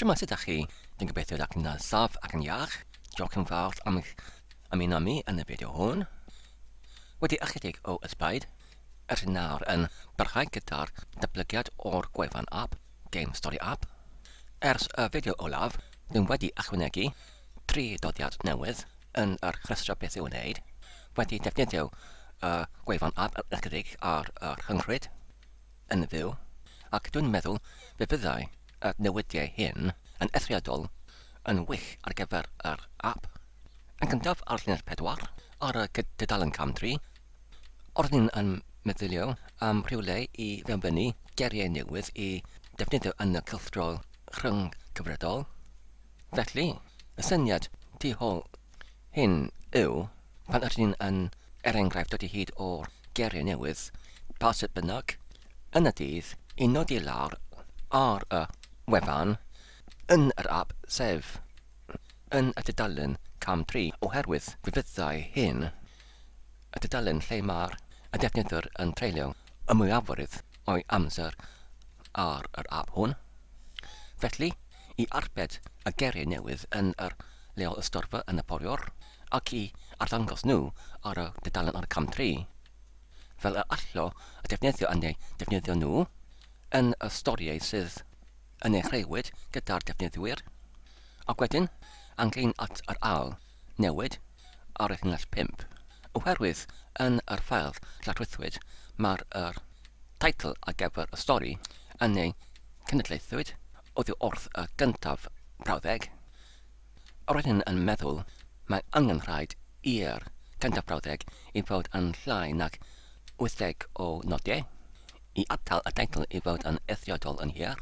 Shwmae, sut ydych chi? Dwi'n gobeithio ydych chi'n saff ac yn iach. Diolch yn fawr am eich ymuno â mi yn y fideo hwn. Wedi ychydig o ysbaid, ers nawr yn parhau gyda'r datblygiad o'r gwefan app, Game Story App. Ers y fideo olaf, dwi'n wedi ychwanegu tri doddiad newydd yn yr rhestr beth i'w wneud, wedi defnyddio y gwefan app ychydig ar y rhyngrwyd yn fyw, ac dwi'n meddwl fe fyddai y newidiau hyn yn eithriadol yn wych ar gyfer yr ap. Yn gyntaf ar llinell 4, ar y tudalen cam 3, oeddwn yn meddylio am rhywle i fewnbynnu geiriau newydd i defnyddio yn y cylchdro rhyng-cyfredol. Felly, y syniad tu hôl hyn yw, pan ydyn ni'n yn, er enghraifft, dod i hyd o'r geiriau newydd, pa sut bynnag, yn y dydd, i nodi lawr ar y wefan yn yr ap, sef yn y tudalen cam 3, oherwydd fe fyddai hyn y tudalen lle mae'r y defnyddwyr yn treulio y mwyafrif o'i amser ar yr ap hwn. Felly, i arbed y geiriau newydd yn yr leol ystorfa yn y poriwr, ac i arddangos nhw ar y dudalen ar y cam 3, fel y allo y defnyddio yn eu defnyddio nhw yn y storïau sydd yn ei chreuwyd gyda'r defnyddwyr, ac wedyn ynglyn at yr ail newid ar y llinell 5. Oherwydd yn yr ffael lladrwythwyd mae'r yr teitl ar gyfer y stori yn ei cenedlaethwyd oddi wrth y gyntaf brawddeg. Roeddwn yn meddwl mae angen rhaid i'r cyntaf brawddeg i fod yn llai nag 80 o nodiau i atal y teitl i fod yn eithriadol yn hir.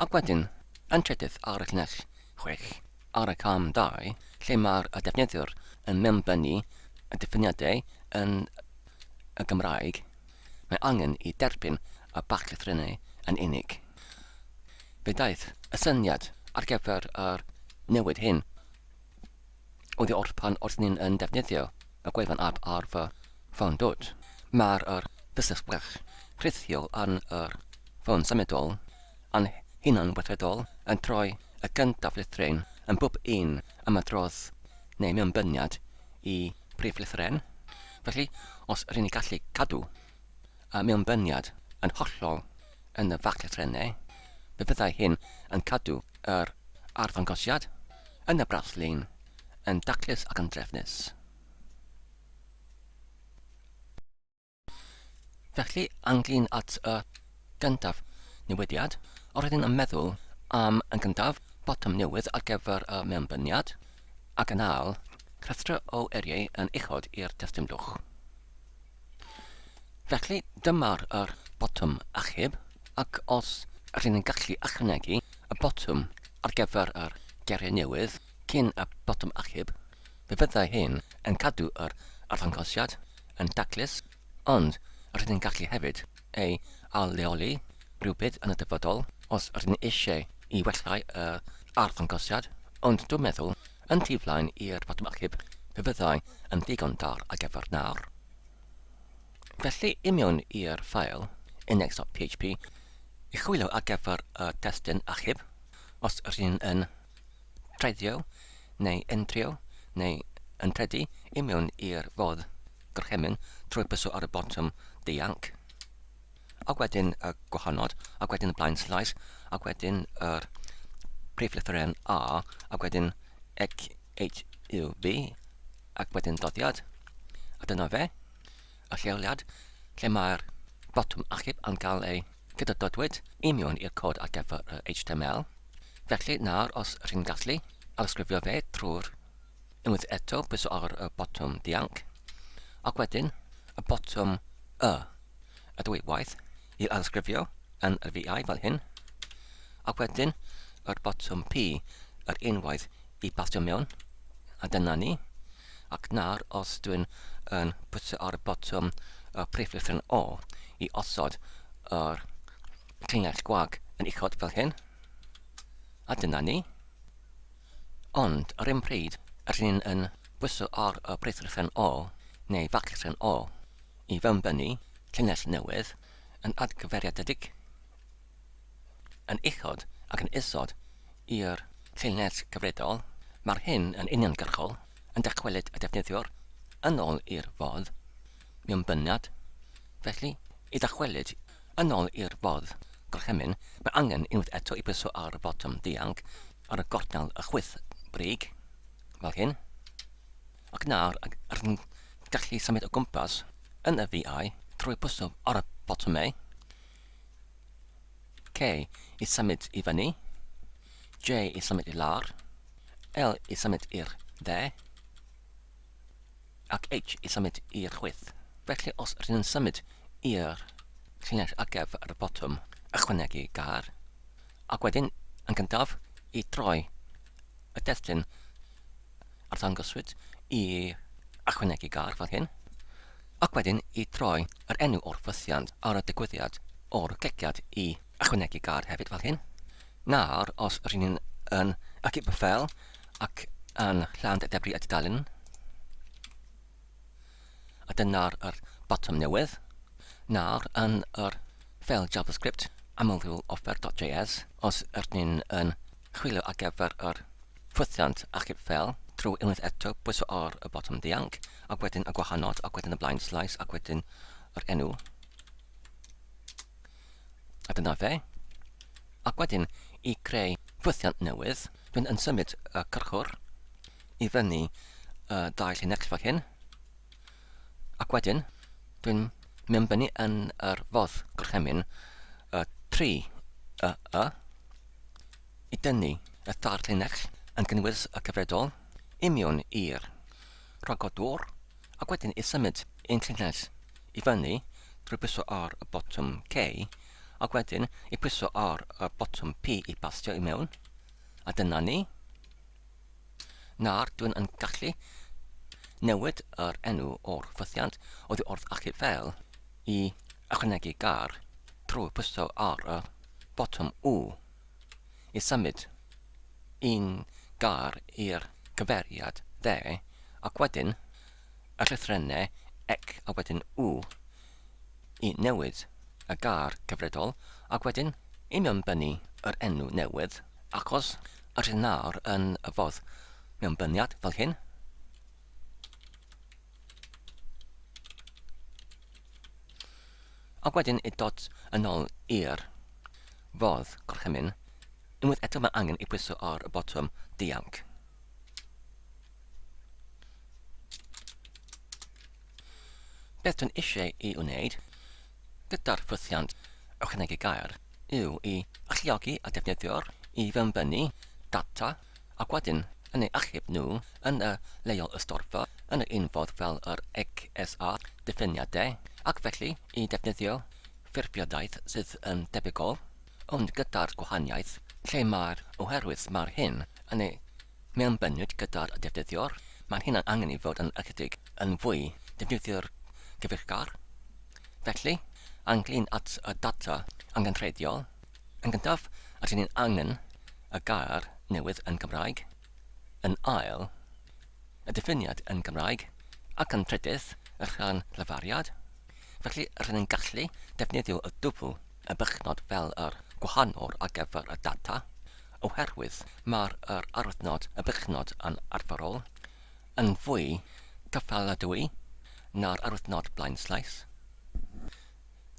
Ac wedyn, yn trydydd ar y llinell 6, ar y cam 2, lle mae'r defnyddiwr yn mewnbynnu y diffiniadau yn y Gymraeg, mae angen i derbyn y bach-lythrennau yn unig. Fe ddaeth y syniad ar gyfer yr newid hyn oddi wrth pan oeddwn i'n yn defnyddio y gwefan app ar fy ffôn dwt. Mae'r yr fusnes gwell rhithiol yn yr ffôn symudol yn hunanweithredol yn troi y gyntaf lythryn yn bob un ymadrodd neu mewnbyniad i prif lythyren. Felly, os rŷn ni'n gallu cadw y mewnbyniad yn hollol yn y fach lythrennau, fe fyddai hyn yn cadw yr arddangosiad yn y braslun yn daclus ac yn drefnus. Felly, ynglyn at y gyntaf newidiad, roeddwn yn meddwl am yn gyntaf botwm newydd ar gyfer y mewnbyniad, ac yn ail, rhestr o eiriau yn uchod i'r testun blwch. Felly, dyma'r yr botwm achub, ac os rydyn ni'n gallu ychwanegu y botwm ar gyfer yr geiriau newydd cyn y botwm achub, fe fyddai hyn yn cadw yr arddangosiad yn daclus, ond rydyn ni'n gallu hefyd ei ail-leoli rhywbryd yn y dyfodol os rydyn ni eisiau i wellhau y arddangosiad, ond dwi'n meddwl yn tu flaen i'r botwm achub fe fyddai yn ddigon da ar gyfer nawr. Felly, i mewn i'r ffael index.php i chwilio ar gyfer y testun achub, os rydyn yn treiddio neu entrio neu yn tredu i mewn i'r fodd gorchymyn trwy bwyso ar y botwm dianc, ac wedyn y gwahanod, ac wedyn y blaen slaes, ac wedyn yr prif lythyren A, ac wedyn X, H, U, B, ac wedyn doddiad, a dyna fe, y lleoliad lle mae'r botwm achub yn cael ei gydadodwyd i mewn i'r cod ar gyfer y HTML. Felly nawr os rydyn ni'n gallu alysgrifio fe trwy'r unwaith eto pwyso ar y botwm dianc ac wedyn y botwm y y dwy waith i alysgrifio yn yr VI fel hyn ac wedyn yr botwm P yr unwaith i basio mewn a dyna ni ac nawr os dwi'n yn pwyso ar y botwm y prif lythryn O i osod yr llinell gwag yn uchod fel hyn a dyna ni. Ond yr un pryd rydyn ni'n yn pwyso ar y prif lythryn O neu fach lythryn O i fewnbynnu llinell newydd yn atgyfeiriadedig yn uchod ac yn isod. i'r llinell cyfredol, mae'r hyn yn uniongyrchol yn dychwelyd y defnyddiwr yn ôl i'r fodd mewnbyniad. Felly, i ddychwelyd yn ôl i'r fodd gorchymyn, mae angen unwaith eto i bwyso ar y botwm dianc ar y gornel y chwith brig, fel hyn. Ac nawr, rydyn gallu symud o gwmpas yn y VI trwy pwyso ar y botymau K i symud i fyny, J i symud i lawr, L i symud i'r dde, ac H i symud i'r chwith. Felly os rydyn yn symud i'r llinell ar gyfer y botwm ychwanegu gair, ac wedyn yn gyntaf i droi y destun arddangoswyd i ychwanegu gair fel hyn, ac wedyn i droi yr enw o'r ffythiant ar y digwyddiad o'r cliciad i ychwanegu gair hefyd fel hyn. Nawr, os rydyn ni'n yn achub y ffeil ac yn llawn debri y tudalen, a dyna'r yr botwm newydd. Nawr, yn yr ffeil JavaScript amlrhyw offer.js, os ydyn ni'n yn chwilio ar gyfer yr ffwythiant achub ffeil trwy unwaith eto bwyso ar y botwm dianc, ac wedyn y gwahanod, ac wedyn y blaen slaes, ac wedyn yr enw. A dyna fe. Ac wedyn, i creu ffwythiant newydd, dwi'n yn symud y cyrchwr i fyny y ddau llinell fel hyn. Ac wedyn, dwi'n mewnbynnu yn yr fodd gorchymyn y 3 y y i dynnu y thair llinell yn cynnwys y cyfredol i mewn i'r rhagodwr ac wedyn i symud un llinell i fyny drwy bwyso ar y botwm K ac wedyn i pwyso ar y botwm P i bastio i mewn. A dyna ni. Nawr dwi'n yn gallu newid yr enw o'r ffythiant oddi wrth achub fel i ychwanegu gair drwy pwyso ar y botwm U i symud un gair i'r cyfeiriad dde ac wedyn y llythrennau ec a wedyn U i newid y gair cyfredol ac wedyn i mewnbynnu yr enw newydd achos yr hyn nawr yn y fodd mewnbyniad fel hyn. Ac wedyn i dod yn ôl i'r fodd gorchymyn, unwaith eto mae angen i pwyso ar y botwm dianc. Beth dwi'n eisiau ei wneud gyda'r ffwythiant ychwanegu gair yw i alluogi y defnyddiwr i fewnbynnu data ac wedyn yn ei achub nhw yn y leol ystorfa yn yr un fodd fel yr XSR diffiniadau ac felly i defnyddio ffurfiadaeth sydd yn debygol ond gyda'r gwahaniaeth lle mae'r oherwydd mae'r hyn yn ei Mewnbynnwyd gyda'r defnyddiwr, mae hynna'n angen i fod yn ychydig yn fwy defnyddiwr gyfeillgar. Felly, ynglŷn at y data angenrheidiol, yn gyntaf, rydyn ni'n angen y gair newydd yn Gymraeg, yn ail, y diffiniad yn Gymraeg, ac yn trydydd, y rhan lafariad. Felly, rydyn ni'n gallu defnyddio y dwbl y bychnod fel yr gwahanwr ar gyfer y data. Oherwydd mae'r yr arwyddnod y bychnod yn arferol yn fwy cyffaladwy na'r arwyddnod blaenslaes.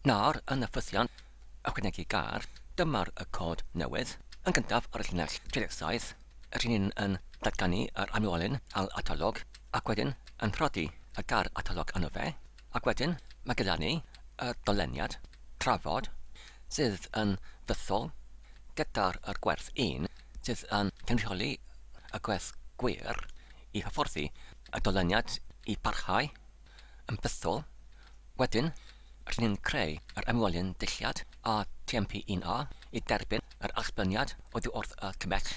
Nawr, yn y ffythiant ychwanegu gair, dyma'r y cod newydd. Yn gyntaf, ar y llinell 37, rŷn ni'n yn datganu yr amlwolyn al atalog ac wedyn yn rhoddi y gair atalog arno fe, ac wedyn mae gyda ni y doleniad trafod sydd yn fythol gyda'r yr gwerth un sydd yn cynrychioli y gwerth gwir i hyfforddi y dolyniad i parhau yn bythol. Wedyn, rydyn ni'n creu yr ymwelyn dulliad a TMP1A i derbyn yr allbyniad oddi wrth y cymell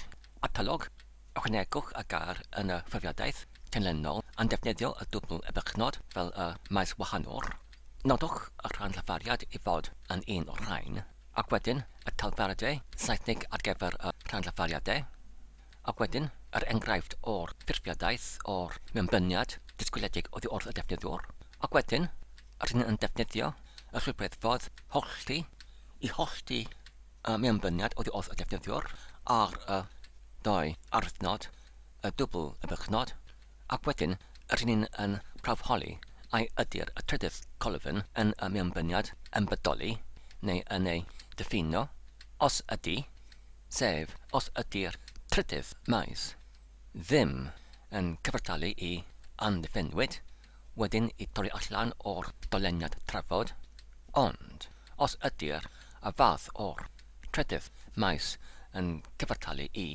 atalog. Ychwanegwch y gair yn y ffurfiadaeth canlynol yn defnyddio y dwbl ebychnod fel y maes wahanwr. Nodwch y rhan llafariad i fod yn un o'r rhain. Ac wedyn y talfyriadau Saesneg ar gyfer y rhanllafariadau, ac wedyn yr enghraifft o'r ffurfiadaeth o'r mewnbyniad disgwyliedig oddi wrth y defnyddiwr, ac wedyn rydyn yn defnyddio y llwybr fodd hollti i hollti y mewnbyniad oddi wrth y defnyddiwr ar y dou arwyddnod, y dwbl y bychnod, ac wedyn rydyn ni'n yn prawfholi ai ydy'r y trydydd colofn yn y mewnbyniad yn bodoli neu yn ei diffinio. Os ydy, sef os ydy'r trydydd maes ddim yn cyfartalu i amddiffynnwyd, wedyn i torri allan o'r doleniad trafod, ond os ydy'r y fath o'r trydydd maes yn cyfartalu i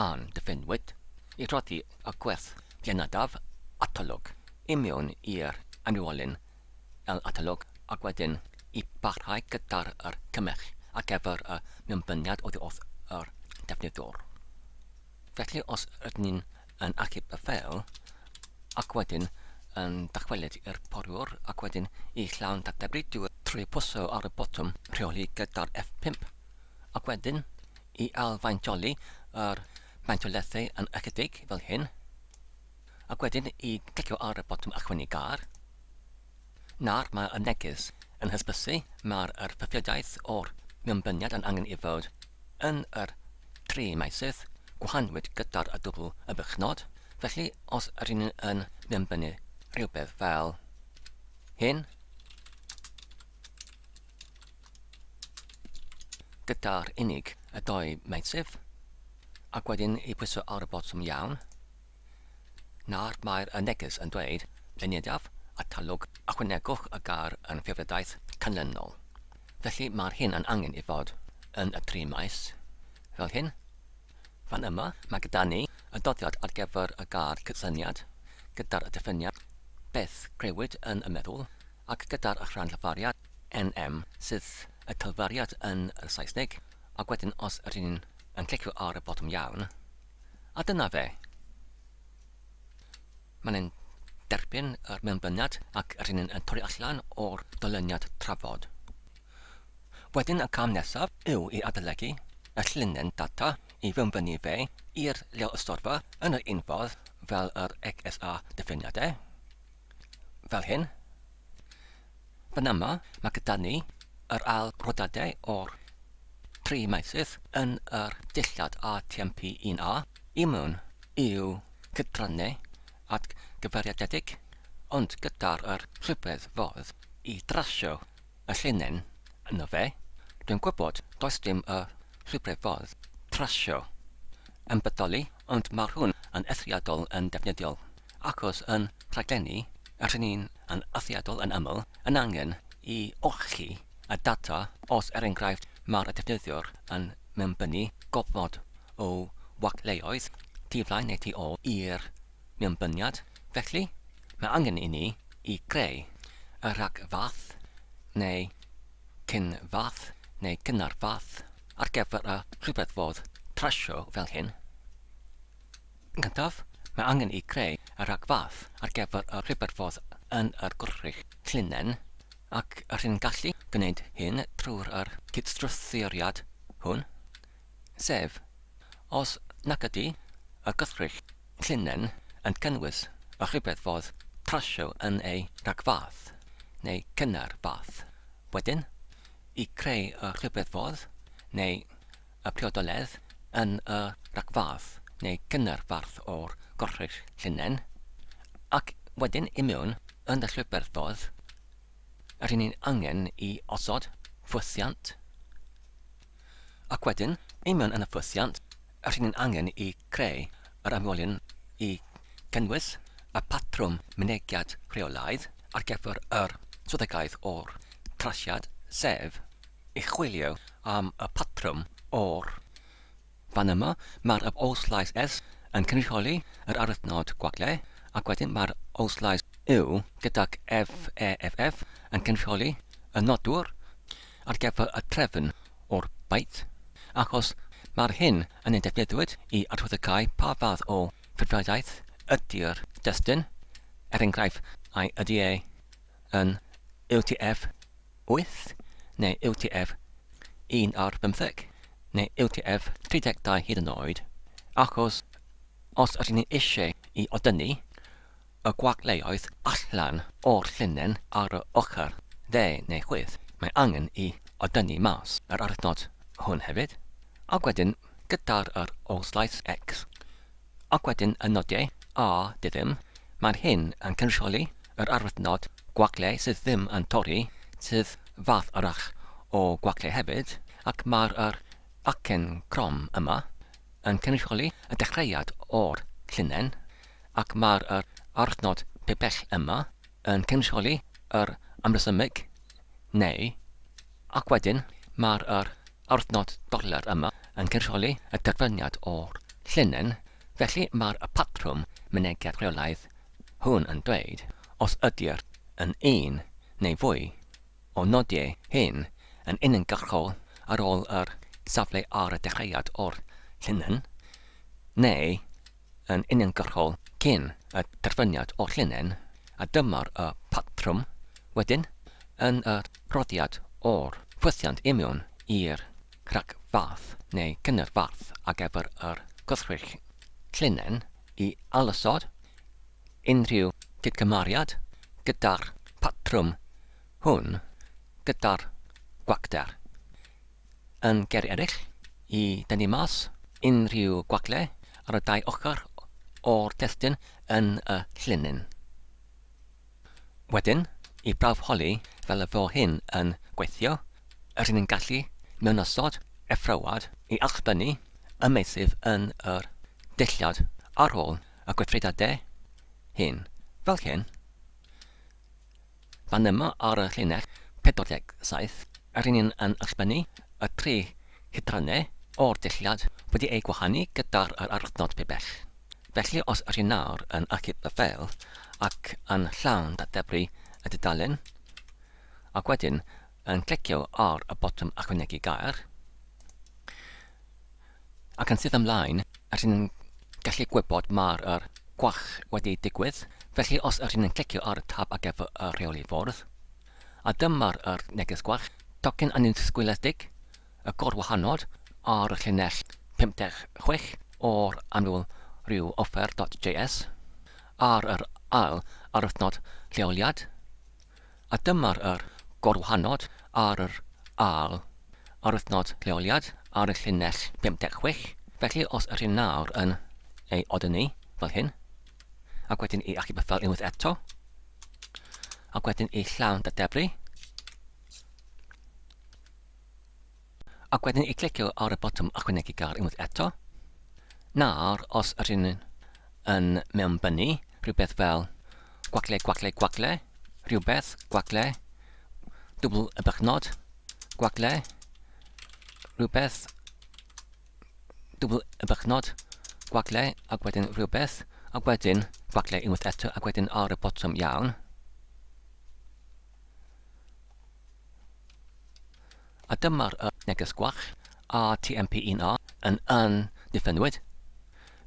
amddiffynnwyd, i rhoddi y gwerth blaenadaf atolwg i mewn i'r amrywiolyn el atolwg ac wedyn i barhau gyda'r yr cymell ar gyfer y mewnbyniad oddi wrth yr defnyddiwr. Felly os ydyn ni'n yn achub y ffeil ac wedyn yn dychwelyd i'r porwr ac wedyn i llawn dateblu trwy pwyso ar y botwm rheoli gyda'r F5 ac wedyn i ailfaintioli yr maintiolethu yn ychydig fel hyn ac wedyn i glicio ar y botwm ychwanegu gair. Nawr mae y neges yn hysbysu mae'r yr ffurfiadaeth o'r mewnbyniad yn angen i fod yn yr tri meysydd gwahanwyd gyda'r y dwbl y bychnod, felly os ydyn ni yn mewnbynnu rhywbeth fel hyn, gyda'r unig y dou meysydd, ac wedyn i pwyso ar y botwm iawn, Nawr mae'r y neges yn dweud, Pleniadaf, atalwg, ychwanegwch y gair yn ffurfiadaeth canlynol. Felly mae'r hyn yn angen i fod yn y tri maes, fel hyn. Fan yma mae gyda ni y doddiad ar gyfer y gair cydsyniad, gyda'r diffiniad beth crëwyd yn y meddwl, ac gyda'r rhan llafariad NM sydd y tylfariad yn y Saesneg, ac wedyn os ydyn ni'n yn clicio ar y botwm iawn, A dyna fe. Mae'n e'n derbyn yr mewnbyniad ac rydyn ni'n torri allan o'r dolyniad trafod. Wedyn y cam nesaf yw i adolygu y llinell data i fewnbynnu fe i'r leol ystorfa yn yr un ffordd fel yr XSA diffiniadau. Fel hyn. Fan yma mae gyda ni yr ail rodadau o'r tri meysydd yn yr dillad ATMP1A i mewn i'w cydrannu atgyfeiriadedig, ond gyda'r yr rhywbeth fodd i drasio y llinyn yno fe, dwi'n gwybod does dim y rhywbeth fodd trasio yn bodoli, ond mae'r hwn yn eithriadol yn defnyddiol, achos yn rhaglenni rŷn ni'n yn eithriadol yn aml yn angen i olchi y data os er enghraifft mae'r defnyddiwr yn mewnbynnu gofnod o wagleoedd tu flaen neu tu ôl i'r mewnbyniad. Felly, mae angen i ni i greu y rhagfath neu cyn-fath neu gynnar-fath ar gyfer y rhywbeth fod trasio fel hyn. Yn gyntaf, mae angen i greu y rhagfath ar gyfer y rhywbeth yn yr gwrych llinell, ac rydyn gallu gwneud hyn trwy'r yr cydstrwythuriad hwn, sef, os nac ydy y gwrthrych llinell yn cynnwys y rhywbeth fod trasio yn ei rhagfath neu cynnar fath, wedyn, i creu y rhywbeth fod neu y priodoledd yn y rhagfath neu cynnar fath o'r gorchudd llinell, ac wedyn i mewn yn y llwybr ffordd, rŷn ni'n angen i osod ffwythiant, ac wedyn i mewn yn y ffwythiant, rŷn ni'n angen i creu yr amwolyn i cynnwys y patrwm mynegiad rheolaidd ar gyfer yr swyddogaeth o'r trasiad, sef i chwilio am y patrwm o'r fan yma. Mae'r oslais S yn cynrychioli yr arwyddnod gwagle, ac wedyn mae'r oslais U gydag F, E, F, F yn cynrychioli y nodwr ar gyfer y trefn o'r byte, achos mae'r hyn yn ei defnyddiwyd i arwyddocáu pa fath o ffurfiadaeth ydy'r destun, er enghraifft, ai ydy e yn UTF 8 neu UTF 1 ar bymtheg neu UTF 32 hyd yn oed, achos os ydyn ni eisiau i odynnu y gwagleoedd allan o'r llinell ar y ochr dde neu chwith, mae angen i odynnu mas yr arwyddnod hwn hefyd. Ac wedyn, gyda'r yr allslice X. Ac wedyn y nodiau A diddim, mae'r hyn yn cynrychioli yr arwyddnod gwagle sydd ddim yn torri, sydd fath arall o gwagle hefyd, ac mae'r yr acen crom yma yn cynrychioli y dechreuad o'r llinell, ac mae'r yr arwyddnod pibell yma yn cynrychioli yr amresymeg neu, ac wedyn mae'r yr arwyddnod dolur yma yn cynrychioli y derbyniad o'r llinyn, felly mae'r y patrwm mynegiad rheolaidd hwn yn dweud os ydy'r yn un neu fwy o nodiau hyn yn uniongyrchol ar ôl yr safle ar y dechreuad o'r llinyn, neu yn uniongyrchol cyn y terfyniad o'r llinyn, a dyma'r y patrwm wedyn yn y rhoddiad o'r ffwythiant imiwn i'r rhagfarth neu cynyrfarth ar gyfer yr gwrthrych llinyn i ailosod unrhyw gydgymariad gyda'r patrwm hwn gyda'r gwacter. Yn geiriau eraill, i dynnu mas unrhyw gwagle ar y ddau ochr o'r testun yn y llinyn. Wedyn, i brawf holi fel y fo hyn yn gweithio, rydyn ni'n gallu mewnosod effroad i allbynnu y meysydd yn yr dillad ar ôl y gweithrediadau hyn, fel hyn. Fan yma ar y llinell 47, ry'n ni'n yn allbynnu y tri hydrannau o'r dillad wedi eu gwahanu gyda'r yr arwyddnod pibell. Felly os ry'n nawr yn achub y ffeil ac yn llawn dadebru y dudalen, ac wedyn yn clicio ar y botwm ychwanegu gair, Ac yn syth ymlaen, rydyn ni'n gallu gwybod mae'r yr gwall wedi digwydd, felly os ydyn ni'n clicio ar y tab ar gyfer y rheoli fwrdd, a dyma'r yr neges gwall, tocyn annisgwyliedig, y gorwahanod ar y llinell 56 o'r amryw rhyw offer.js, ar yr ail arwyddnod lleoliad, A dyma'r yr gorwahanod ar yr ail arwyddnod lleoliad ar y llinell 56, felly os ydyn nawr yn ei odynu fel hyn, ac wedyn i achub y ffeil unwaith eto, ac wedyn i llawn dadebru, Ac wedyn i clicio ar y botwm ychwanegu gair unwaith eto. Nawr, os ydyn yn mewnbynnu rhywbeth fel gwagle, gwagle, gwagle, rhywbeth, gwagle, dwbl y bychnod, gwagle, rhywbeth, dwbl y bychnod, gwagle, ac wedyn rhywbeth, ac wedyn gwagle unwaith eto, ac wedyn ar y botwm iawn. A dyma'r neges gwall RTMP1A yn yn diffynnwyd.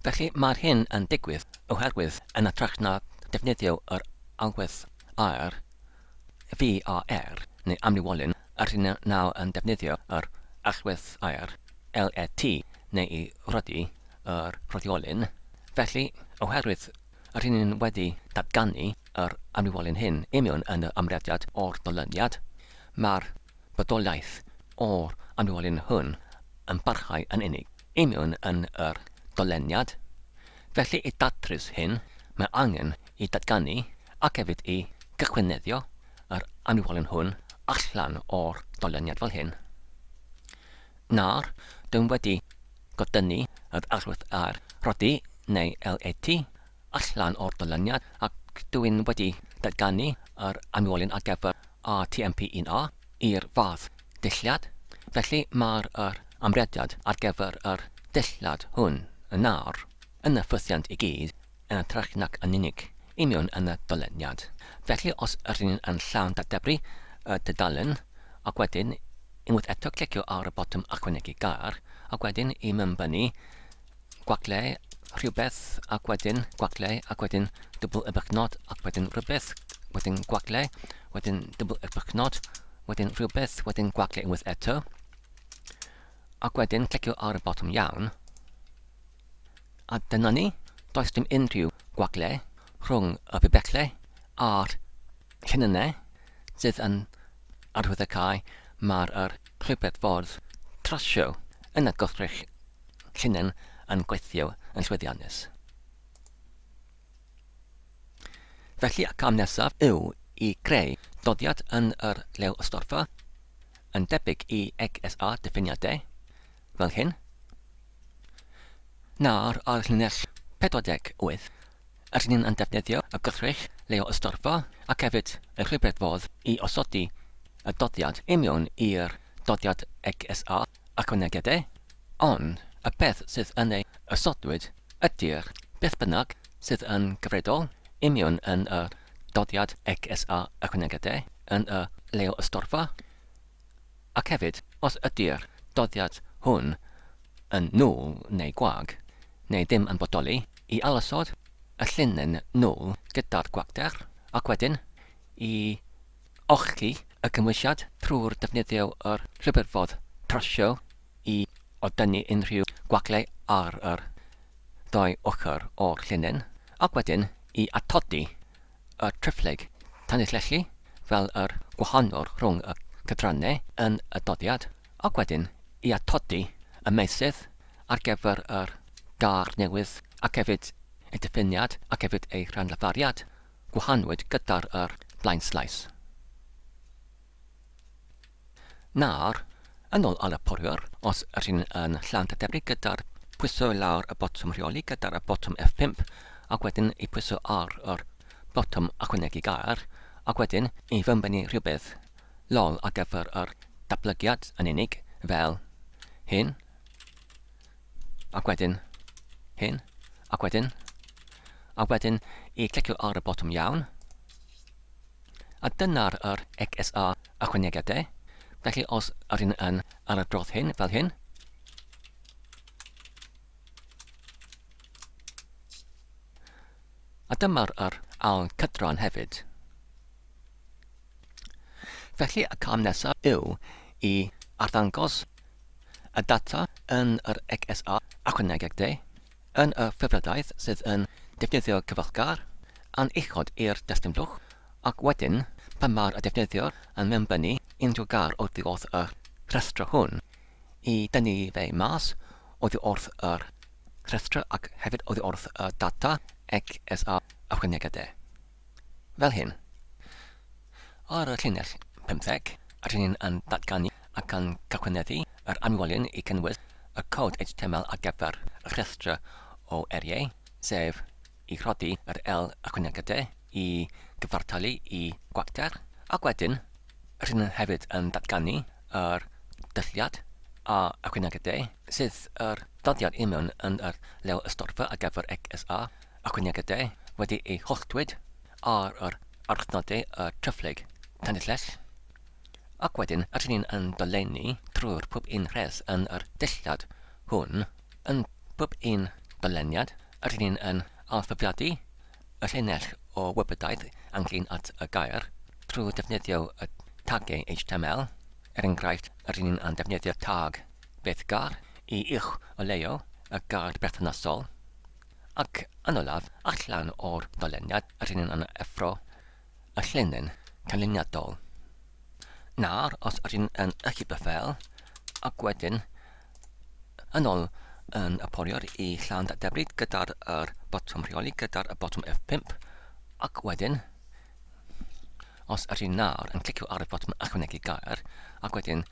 Felly mae'r hyn yn digwydd oherwydd yn hytrach na defnyddio yr allwedd air VAR neu amrywolyn rydyn ni nawr yn defnyddio yr allwedd air LET neu i rodi yr rhodiolyn. Felly oherwydd Rŷn ni'n wedi datganu yr amrywiolyn hyn i mewn yn yr amrediad o'r dolyniad. Mae'r bodolaeth o'r amrywiolyn hwn yn parhau yn unig i mewn yn yr doleniad. Felly i datrys hyn, mae angen i datganu ac hefyd i gychwyneddio yr amrywiolyn hwn allan o'r doleniad fel hyn. Nawr, dw wedi godynnu yr arwydd ar rodi neu LAT allan o'r dyluniad ac dw i'n wedi datganu yr amwolyn ar gyfer RTMP1A i'r fath dillad, felly mae'r yr amrediad ar gyfer yr dillad hwn yn nawr yn y ffwythiant i gyd yn hytrach nac yn unig i mewn yn y dyluniad. Felly os ydyn ni'n yn llawn dadebru y dudalen ac wedyn unwaith eto clicio ar y botwm ychwanegu gair ac wedyn i mewnbynnu gwagle rhywbeth ac wedyn gwagle ac wedyn dwbl y bychnod ac wedyn rhywbeth wedyn gwagle wedyn dwbl y bychnod wedyn rhywbeth wedyn gwagle unwaith eto ac wedyn clicio ar y botwm iawn. A dyna ni, does dim unrhyw gwagle rhwng y pibellau a'r llinynnau sydd yn arwyddocáu mae'r yr llwybr ffordd trasio yn y gwrthrych llinyn yn gweithio yn llwyddiannus. Felly y cam nesaf yw i greu doddiad yn yr lew ystorfa, yn debyg i XSA diffiniadau, fel hyn. Nawr ar llinell 48, rydyn ni'n yn defnyddio y gwrthrych leo ystorfa ac hefyd y rhywbeth fodd i osodi y doddiad i mewn i'r doddiad XSA ychwanegiadau, ond y peth sydd yn ei osodwyd ydy'r beth bynnag sydd yn gyfredol i mewn yn yr doddiad XSA ychwanegiadau yn y leo ystorfa. Ac hefyd, os ydy'r doddiad hwn yn nwl neu gwag, neu ddim yn bodoli, i ailosod y llinyn nwl gyda'r gwacter, ac wedyn i olchi y cymhwysiad trwy'r defnyddio yr rhybuddfod trosio i o-dynnu unrhyw gwagle ar yr ddau ochr o'r llinyn, ac wedyn i atodi y triphlyg tanlinellu fel yr gwahanwr rhwng y cydrannau yn y doddiad, ac wedyn i atodi y meysydd ar gyfer yr gair newydd ac hefyd ei diffiniad ac hefyd ei rhanlafariad, gwahanwyd gyda'r yr blaenslais. Nawr, yn ôl ar y poriwr, os ydyn yn llawn dadebru gyda'r pwyso lawr y botwm rheoli gyda'r y botwm F5 ac wedyn i pwyso ar yr botwm ychwanegu gair ac wedyn i fymbynnu rhywbeth lol ar gyfer yr datblygiad yn unig fel hyn ac wedyn hyn ac wedyn a wedyn i clicio ar y botwm iawn A dyna'r yr XSA ychwanegiadau. Felly os yr un yn ar y drodd hyn, fel hyn, A dyma'r yr ail cydran hefyd. Felly y cam nesaf yw i arddangos y data yn yr XSA ychwanegiadau Yn y ffurfredaeth sydd yn defnyddio cyfeillgar, an uchod i'r destun blwch, ac wedyn, pan mae'r y defnyddiwr yn mewnbynnu unrhyw gair oddi wrth y rhestr hwn, i dynnu fe mas oddi wrth yr rhestr ac hefyd oddi wrth y data XSA ychwanegade. Fel hyn. Ar y llinell 15, rydyn ni'n yn datganu ac yn cychwyneddu yr amwelyn i cynnwys y cod HTML ar gyfer y rhestr o eriau, sef i rhoddi yr L ychwanegade i gyfartalu i gwacter, ac wedyn rydyn ni hefyd yn datganu yr dulliad a ychwanegade sydd yr dyddiad union yn yr lew ystorfa ar gyfer XSA ychwanegade wedi ei holltwyd ar yr archnodau y tryfflig tanillell, ac wedyn rydyn ni'n yn dolenni trwy'r pob un rhes yn yr dillad hwn, yn pob un doleniad rydyn ni'n yn alffyfiadu y llinell o wybodaeth ynglyn at y gair trwy defnyddio y tagiau HTML, er enghraifft rydyn ni'n yn defnyddio tag beth gair i uwch oleuo y gair berthnasol. Ac yn olaf, allan o'r doleniad rydyn ni'n yn effro y llinyn canlyniadol. Nawr, os ydyn yn ychydig y ffeil, ac wedyn yn ôl yn y poriwr i llawn dadebru gyda'r yr botwm rheoli gyda'r y botwm F5, ac wedyn, os ydyn nawr yn clicio ar y botwm ychwanegu gair, ac wedyn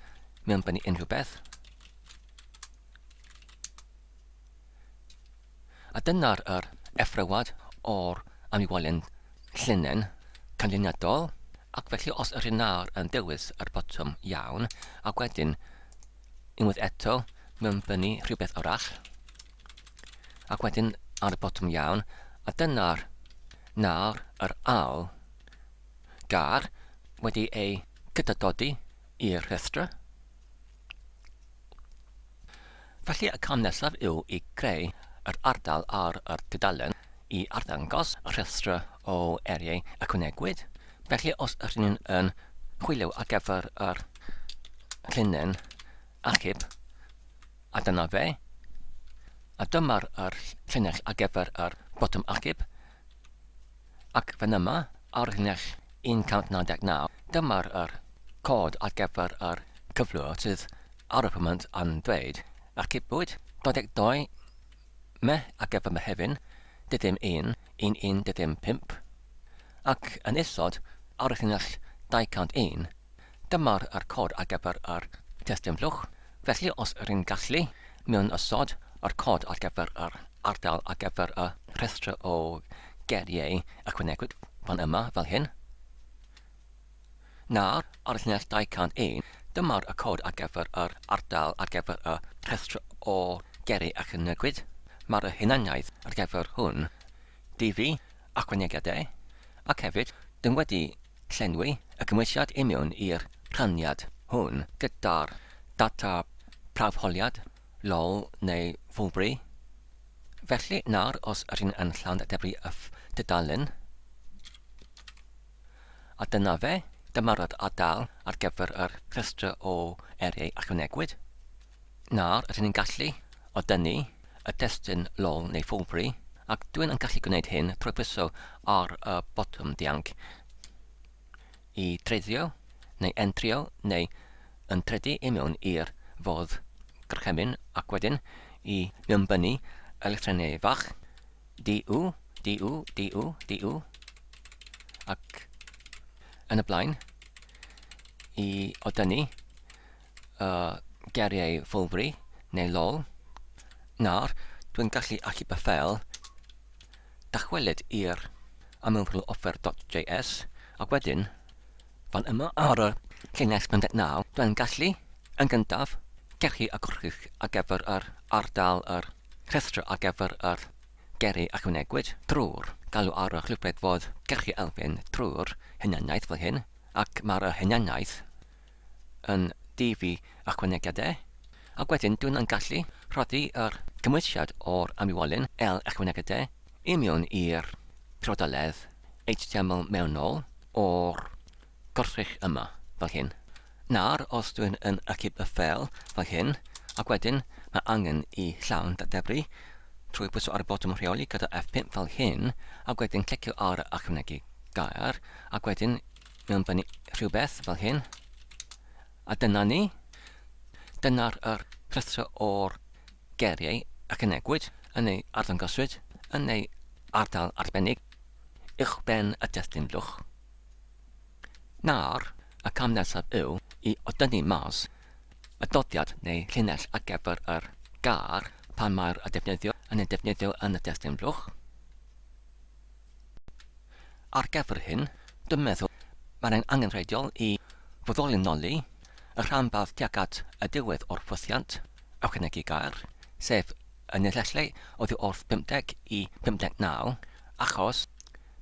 mewnbynnu unrhyw beth, A dyna'r yr effrywad o'r amywolion llinyn canlyniadol, ac felly os yr un nawr yn dewis yr botwm iawn, ac wedyn unwaith eto mewnbynnu rhywbeth arall, ac wedyn ar y botwm iawn, a dyna'r nawr yr ail gar wedi ei gydadodi i'r rhestr. Felly y cam nesaf yw i greu yr ardal ar yr tudalen i arddangos y rhestr o eiriau ychwanegwyd. Felly os ydyn ni'n yn chwilio ar gyfer yr llinyn achub, a dyna fe, a dyma'r yr llinell ar gyfer yr botwm achub, ac fan yma ar llinell 199, dyma'r yr cod ar gyfer yr cyflwr sydd ar y foment yn dweud, Archebwyd 22 Me ar gyfer Mehefin, dydym 1, 1 1 dydym 5, ac yn isod ar y llinell 201, dyma'r yr cod ar gyfer yr testun blwch. Felly os yr yn gallu mewn ysod yr cod ar gyfer yr ardal ar gyfer y rhestr o geiriau ychwanegwyd fan yma fel hyn. Nawr, ar y llinell 201, dyma'r y cod ar gyfer yr ardal ar gyfer y rhestr o geri a chynigwyd. Mae'r hunaniaeth ar gyfer hwn, DV, ychwanegiadau, ac hefyd, dyn wedi llenwi y cymwysiad i mewn i'r rhaniad hwn gyda'r data prawfholiad, lol neu ffwlbri. Felly, nawr, os ydyn yn llawn debri y tudalen, A dyna fe, dyma'r ardal ar gyfer yr rhestr o eiriau ychwanegwyd. Nawr rydyn ni'n gallu o dynnu y testun lol neu ffwlbri, ac dwi'n yn gallu gwneud hyn trwy pwyso ar y botwm dianc i treiddio neu entrio neu yn tredu i mewn i'r fodd gorchymyn ac wedyn i mewnbynnu y lythrennau fach D U, D U, D U, D U, ac yn y blaen, i odynnu y geiriau ffwlbri neu lol. Nawr, dwi'n gallu achub y ffeil, dychwelyd i'r amlfrwloffer.js, ac wedyn, fan yma ar y llinell 59, dwi'n gallu, yn gyntaf, cachu y gwrych ar gyfer yr ardal yr rhestr ar gyfer yr geri ychwanegwyd drwy'r galw ar y rhywbeth fod gyrchu elfen drwy'r hunaniaeth fel hyn, ac mae'r hunaniaeth yn dyfu ychwanegiadau, ac wedyn dwi'n yn gallu rhoddi yr cymwysiad o'r amrywiolyn L ychwanegiadau i mewn i'r priodoledd HTML mewnol o'r gwrthrych yma, fel hyn. Nawr, os dwi'n yn achub y ffeil, fel hyn, ac wedyn mae angen i llawn dadebru trwy bwyso ar y botwm rheoli gyda F5 fel hyn, ac wedyn clicio ar ychwanegu gair, ac wedyn mewnbynnu rhywbeth fel hyn. A dyna ni. Dyna'r yr rhestr o'r geiriau ychwanegwyd yn ei arddangoswyd yn ei ardal arbennig uwchben y testun blwch. Nawr, y cam nesaf yw i odynnu mas y doddiad neu llinell ar gyfer yr gair pan mae'r defnyddiwr yn ei defnyddio yn y testun blwch. Ar gyfer hyn, dwi'n meddwl mae'n angenrheidiol i foddolinoli y rhanbarth tuag at y diwedd o'r ffwythiant ychwanegu gair, sef y nillellau oddi wrth 50 i 59, achos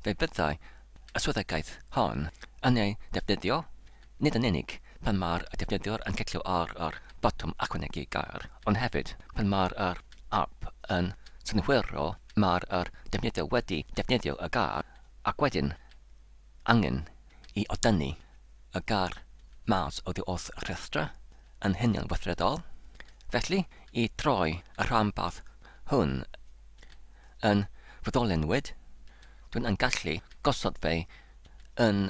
fe fyddai y swyddogaeth hon yn ei defnyddio, nid yn unig pan mae'r defnyddiwr yn clicio ar yr botwm Ychwanegu Gair, ond hefyd pan mae'r yr ap yn synhwyro mae'r yr defnyddiwr wedi defnyddio y gair ac wedyn angen i odynnu y gair mas oddi wrth y rhestr yn hunanweithredol. Felly, i droi y rhanbarth hwn yn foddolenwyd, dwi'n yn gallu gosod fe yn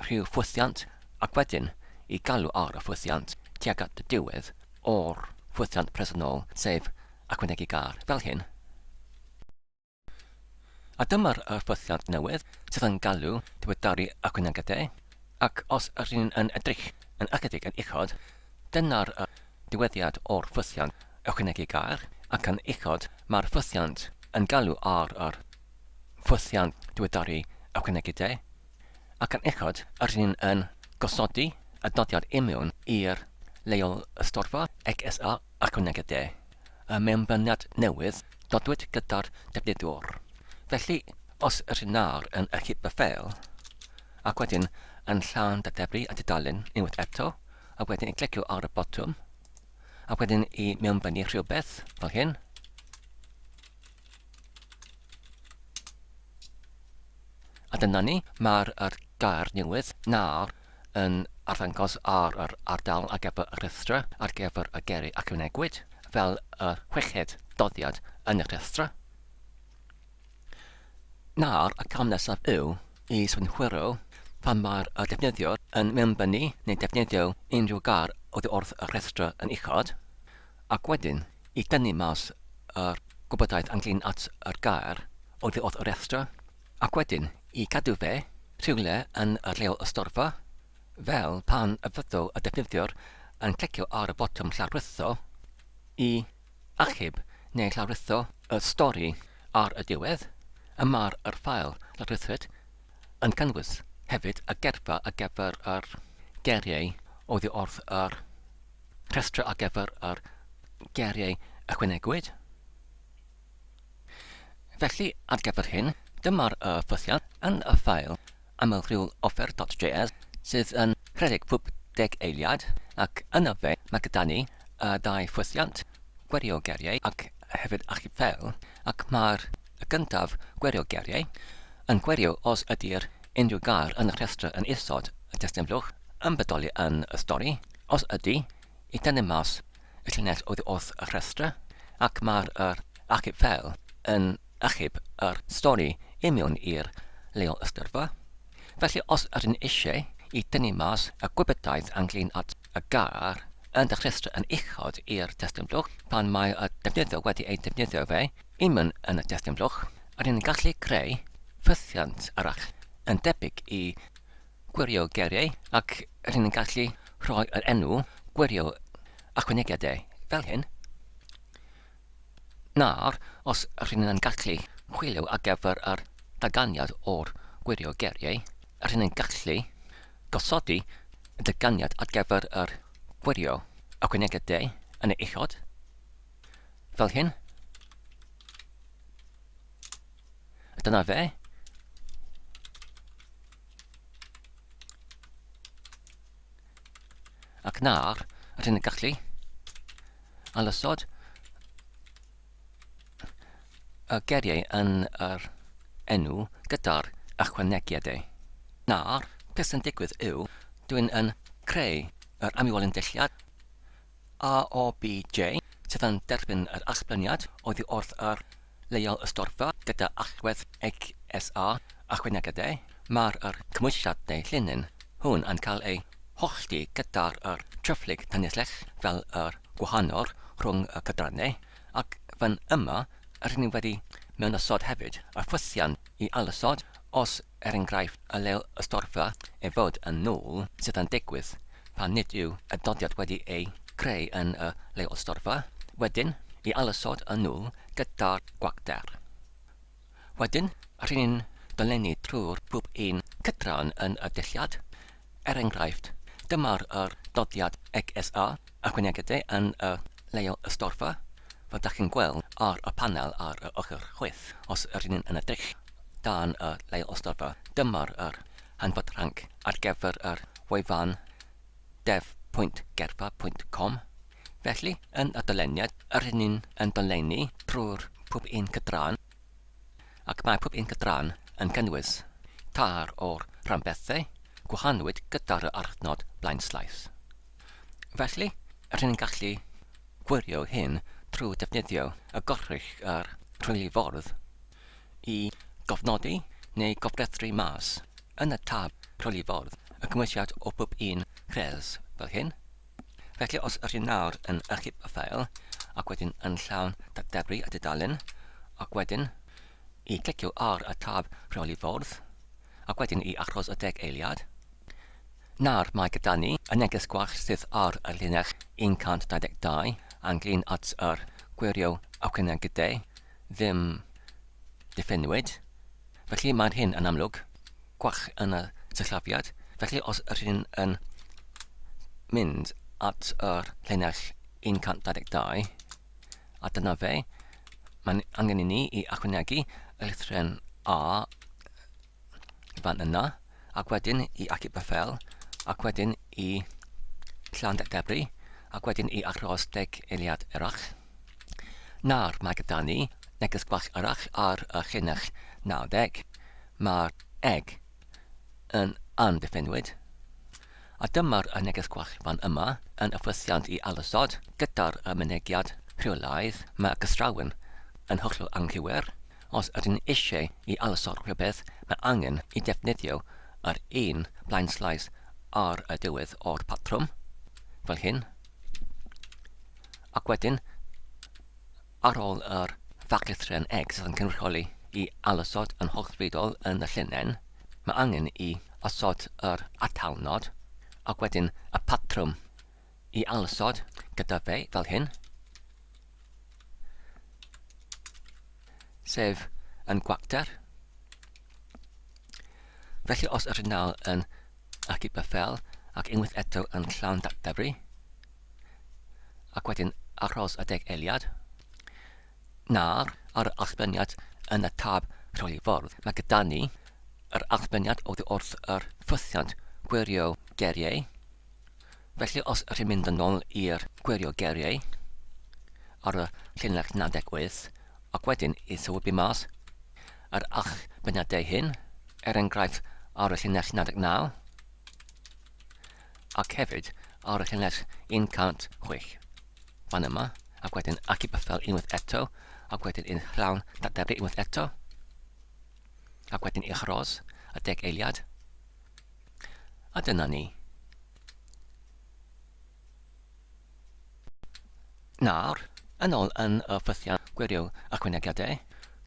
rhyw ffwythiant ac wedyn i galw ar y ffwythiant tuag at y diwedd o'r ffwythiant presennol, sef ychwanegu gair, fel hyn. A dyma'r ffwythiant newydd sydd yn galw diweddaru ychwanegiadau, ac os ydyn yn edrych yn ychydig yn uchod, dyna'r diweddiad o'r ffwythiant ychwanegu gair, ac yn uchod mae'r ffwythiant yn galw ar yr ffwythiant diweddaru ychwanegiadau, ac yn uchod rydyn yn gosodi y dyddiad imiwn i'r leol ystorfa XSA ychwanegiadau, y mewnbyniad newydd dodwyd gyda'r defnyddiwr. Felly, os ydyn nawr yn achub y ffeil, ac wedyn yn llawn dadebru y tudalen unwaith eto, a wedyn i clicio ar y botwm, a wedyn i mewnbynnu rhywbeth fel hyn. A dyna ni, mae'r er gair newydd nawr yn arddangos ar yr ardal ar gyfer y rhestr ar gyfer y geiriau a ychwanegwyd fel y chweched doddiad yn y rhestr. Nawr, y cam nesaf yw i synhwyro pan mae'r defnyddiwr yn mewnbynnu neu defnyddio unrhyw gair oddi wrth y rhestr yn uchod, ac wedyn i i dynnu mas yr gwybodaeth ynglyn at yr gair oddi wrth y rhestr, ac wedyn i gadw fe rhywle yn y rheol ystorfa, fel pan y fyddo y defnyddiwr yn clicio ar y botwm llawrlwytho i achub neu llawrlwytho y stori ar y diwedd, y mae'r yr ffael lawrlwythwyd yn cynnwys hefyd y geirfa ar gyfer yr geiriau oddi wrth yr rhestr ar gyfer yr geiriau ychwanegwyd. Felly, ar gyfer hyn, dyma'r y ffythiant yn y ffael amlrhyw-offer.js sydd yn rhedeg pob deg eiliad, ac yno fe mae gyda ni y ddau ffwythiant, gwirio geiriau ac hefyd achub ffeil, ac mae'r y gyntaf, gwirio geiriau, yn gwirio os ydy'r unrhyw gair yn y rhestr yn isod y testun blwch yn bodoli yn y stori, os ydy, i dynnu mas y llinell oddi wrth y rhestr, ac mae'r yr achub ffeil yn achub yr stori i mewn i'r leol ystyrfa. Felly os ydyn eisiau i dynnu mas y gwybodaeth ynglyn at y gair yn dy rhestr yn uchod i'r testun blwch, pan mae y defnyddiwr wedi ei defnyddio fe i mewn yn y testun blwch, ydyn yn gallu creu ffythiant arall yn debyg i gwirio geiriau ac rydyn ni'n gallu rhoi yr enw gwirio ychwanegiadau fel hyn. Nawr, os rydyn ni'n gallu chwilio ar gyfer yr daganiad o'r gwirio geiriau, rydyn ni'n gallu gosodi y daganiad ar gyfer yr gwirio ychwanegiadau yn y uchod, fel hyn. Dyna fe. Ac nawr, rydyn ni'n gallu alysod y geiriau yn yr enw gyda'r ychwanegiadau. Nawr, beth sy'n digwydd yw, dwi'n yn creu yr amywolyn dulliad AOBJ sydd yn derbyn yr allbyniad oddi wrth yr leol ystorfa gyda allwedd XSA ychwanegiadau. Mae'r yr cymhwysiad neu llinyn hwn yn cael ei hollti gyda'r yr tryfflig tynyllell fel yr gwahanol rhwng y cydrannau, ac fan yma rydyn ni wedi mewnosod hefyd y ffwythiant i alysod os er enghraifft y leol ystorfa ei fod yn nôl sydd yn digwydd pan nid yw y doddiad wedi ei creu yn y leol ystorfa, wedyn i alysod y nôl gyda'r gwacter. Wedyn, rydyn ni'n dolenni trwy'r pob un cydran yn y dulliad. Er enghraifft, dyma'r yr doddiad XSA ychwanegiadau yn y leol ystorfa, fel dach chi'n gweld ar y panel ar y ochr chwith. Os rydyn ni'n yn edrych dan y leol ystorfa, dyma'r yr hanfod rhanc ar gyfer yr wefan dev.gerfa.com. Felly, yn y dyluniad, rydyn ni'n yn dolenni trwy'r pob un cydran, ac mae pob un cydran yn cynnwys tair o'r rhanbarthau gwahanwyd gyda'r arnod blaenslaes. Felly, rydyn ni'n gallu gwirio hyn trwy defnyddio y gorchudd yr rhwyliffordd i gofnodi neu gofrestru mas yn y tab rhwyliffordd y cymhwysiad o bob un rhes fel hyn. Felly os ydych chi nawr yn achub y ffael ac wedyn yn llawn datdebru y dudalen ac wedyn i clicio ar y tab rheoli fwrdd ac wedyn i achos y deg eiliad. Nawr mae gyda ni y neges gwall sydd ar y linell 122 ynglyn at yr gwirio ychwanegidau ddim diffiniwyd. Felly mae'r hyn yn amlwg gwall yn y sillafiad. Felly os ydych chi'n yn mynd at yr llinell 122, a dyna fe, mae'n angen i ni i ychwanegu y llythryn A fan yna, ac wedyn i achub y ffel, ac wedyn i Llandebri, ac wedyn i aros deg eiliad eraill. Nawr mae gyda ni neges gwall arall ar y llinell 90. Mae'r egg yn amddiffynwyd. A dyma'r y neges gwall fan yma yn y ffwythiant i alysod gyda'r y mynegiad rheolaidd. Mae cystrawen yn hollol anghywir. Os ydyn eisiau i alysod rhywbeth, mae angen i defnyddio yr un blaenslaes ar y diwedd o'r patrwm, fel hyn. Ac wedyn, Ar ôl yr fachludren X sydd yn cynrychioli i ailosod yn hollfridol yn y llinell, mae angen i osod yr atalnod ac wedyn y patrwm i ailosod gyda fe fel hyn, sef yn gwacter. Felly os ydyn nawr yn achub y ffel ac unwaith eto yn llawn datblygu, ac wedyn aros y deg eiliad. Nawr, ar yr allbyniad yn y tab rheoli ffordd, mae gyda ni yr allbyniad oddi wrth yr ffwythiant gwirio geiriau. Felly os ydych chi'n mynd yn ôl i'r gwirio geiriau ar y llinell 98 ac wedyn i sylwebu mas yr allbyniadau hyn, er enghraifft ar y llinell 99, ac hefyd ar y llinell 106 fan yma, ac wedyn achub y ffel unwaith eto, ac wedyn yn llawn datblygu unwaith eto, ac wedyn i'ch ros y deg eiliad. A dyna ni. Nawr, yn ôl yn y ffythiant gwirio ychwanegiadau,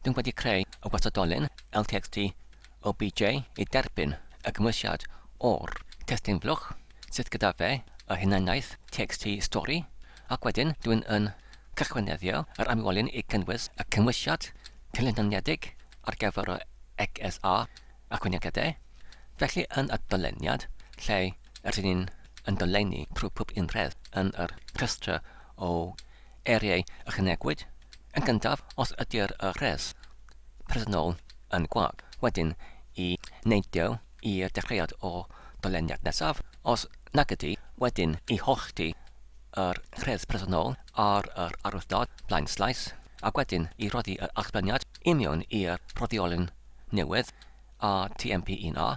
dwi'n wedi creu y gwastadolyn LTXT OBJ i derbyn y cymhwysiad o'r testun blwch sydd gyda fe y hunaniaeth txt stori, ac wedyn dwi'n yn cychwyneddio yr amwolyn i cynnwys y cymhwysiad cynlluniedig ar gyfer y XSA ychwanegiadau. Felly yn y dyluniad, lle rydyn ni'n yn dolenni trwy pob un rhes yn yr rhestr o eiriau ychwanegwyd, yn gyntaf, os ydy'r y rhes presennol yn gwag, wedyn i neidio i'r dechreuad o doleniad nesaf, os nag ydy, wedyn i hollti yr rhes presennol ar yr arwyddnod blaen slaes, ac wedyn i roddi yr allbyniad i mewn i'r rhoddiolyn newydd a TMP1A,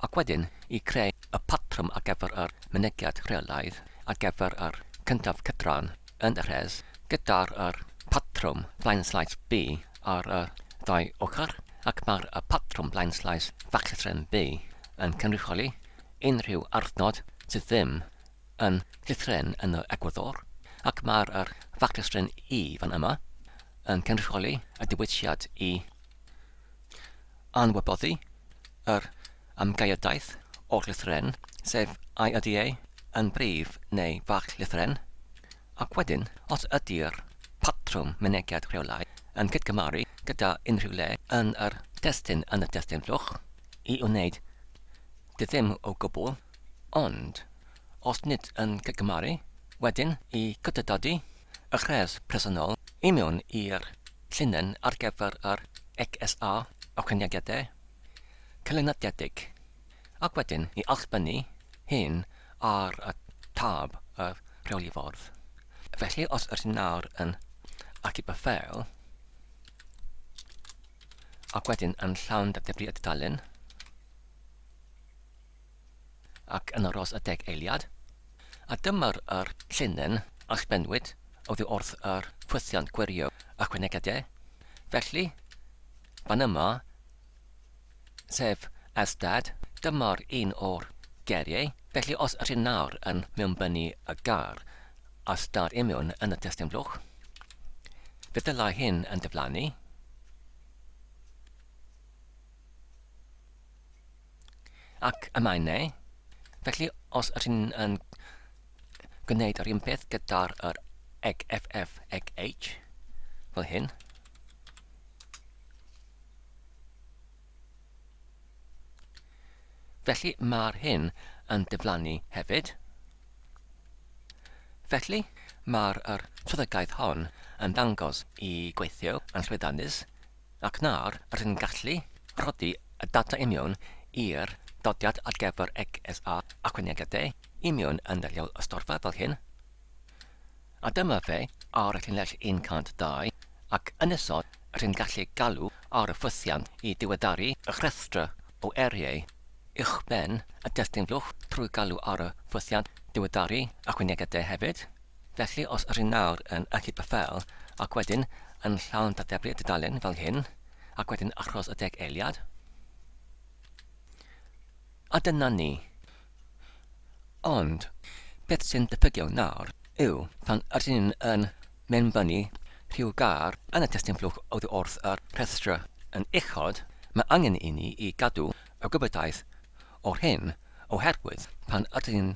ac wedyn i creu y patrwm ar gyfer yr mynegiad rheolaidd ar gyfer yr cyntaf cydran yn y rhes gyda'r yr patrwm blaenslaes B ar y ddau ochr, ac mae'r y patrwm blaenslaes fachludren B yn cynrychioli unrhyw arthnod sydd ddim yn llythrennyn yn yr egwyddor, ac mae'r yr fachludren E fan yma yn cynrychioli y dewisiad i anwybyddu yr amgaeadaeth o'r lythyren, sef I ydy e yn brif neu fach lythyren, ac wedyn, os ydy'r patrwm mynegiad rheolau yn cydgymaru gyda unrhyw le yn yr destun yn y destun blwch, i wneud diddim o gwbl, ond os nid yn cydgymaru, wedyn i gydadodi y rhes presennol i mewn i'r llinyn ar gyfer yr XSA ychwanegiadau cynlluniedig, ac wedyn i allbynnu hyn ar y tab y rheoli ffordd. Felly os ydyn nawr yn achub y ffeil, ac wedyn yn llawn datblygu y dudalen, ac yn aros y deg eiliad, a dyma'r yr llinyn allbennwyd oddi wrth yr ffwythiant gwirio ychwanegiadau. Felly, fan yma, sef as dad, dyma'r un o'r geiriau. Felly, os ydyn nawr yn mewnbynnu y gair as dad imiwn yn y testun blwch, fe ddylai hyn yn diflannu. Ac y mae neu. Felly, os ydyn yn gwneud yr un peth gyda'r yr eg FF eg H, fel hyn, Felly mae'r hyn yn diflannu hefyd. Felly, mae'r yr swyddogaeth hon yn dangos i gweithio yn llwyddiannus Ac nawr rydyn ni'n gallu rhoddi y data union i'r dodiad ar gyfer XSA ychwanegiadau union yn y lleol ystorfa fel hyn. A dyma fe ar y llinell 102 ac yn isod rydyn ni'n gallu galw ar y ffwythiant i ddiweddaru y rhestr o eiriau uwchben y destun blwch trwy galw ar y ffwythiant diweddaru ychwanegiadau hefyd. Felly os ydyn nawr yn achub y ffeil ac wedyn yn llawn dateblu y dudalen fel hyn, ac wedyn achos y deg eiliad. A dyna ni. Ond, beth sy'n diffygiol nawr yw pan ydyn ni'n yn mewnbynnu rhyw gair yn y testun blwch oddi wrth yr rhestr yn uchod, mae angen i ni i gadw y gwybodaeth o'r hyn oherwydd pan ydyn ni'n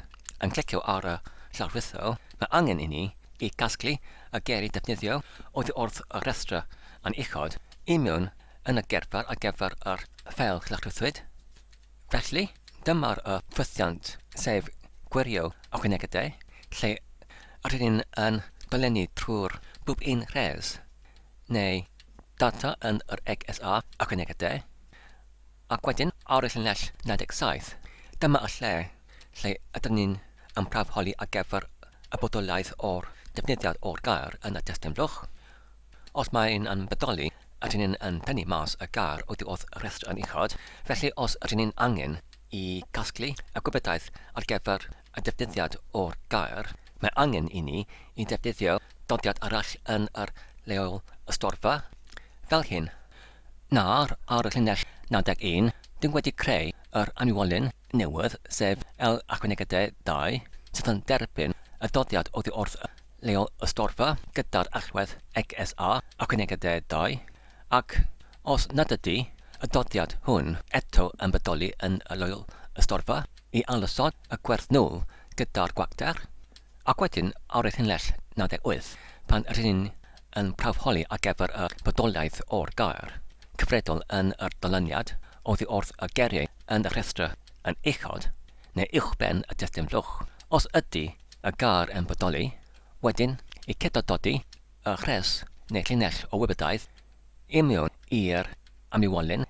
yn clicio ar y llawrlwytho, mae angen i ni i gasglu y geiriau defnyddio oddi wrth y rhestr yn uchod i mewn yn y gerfar ar gyfer yr ffeil llawrlwythwyd. Felly, dyma'r y ffwythiant, sef gwirio ychwanegiadau, lle rydyn ni'n yn dolenni trwy'r bob un rhes, neu data yn yr XSA ychwanegiadau, ac wedyn ar y llinell 97, dyma y lle lle ydyn ni'n yn prawfholi ar gyfer y bodolaeth o'r defnyddiad o'r gair yn y testun blwch. Os mae'n yn bodoli, ydyn ni'n yn tynnu mas y gair oddi wrth y rhestr yn uchod, felly os ydyn ni'n angen i gasglu y gwybodaeth ar gyfer y defnyddiad o'r gair, mae angen i ni i ddefnyddio dodiad arall yn yr leol ystorfa, fel hyn. Nawr, ar y llinell 91, dyn wedi creu yr anwylyn newydd, sef L ychwanega D 2, sydd yn derbyn y dodiad oddi wrth y Leol y storfa gyda'r allwedd XSA ychwanega D2, ac os nad ydy y doddiad hwn eto yn bodoli yn y leol y storfa, i ailosod y gwerth nul gyda'r gwacter, ac wedyn ar y llinell 98, pan rydyn ni'n yn prawfholi ar gyfer y bodolaeth o'r gair cyfredol yn yr dolyniad oddi wrth y geiriau yn y rhestr yn uchod neu uwchben y testun blwch. Os ydy y gair yn bodoli, wedyn i cydododi y rhes neu llinell o wybodaeth i mewn i'r amywolyn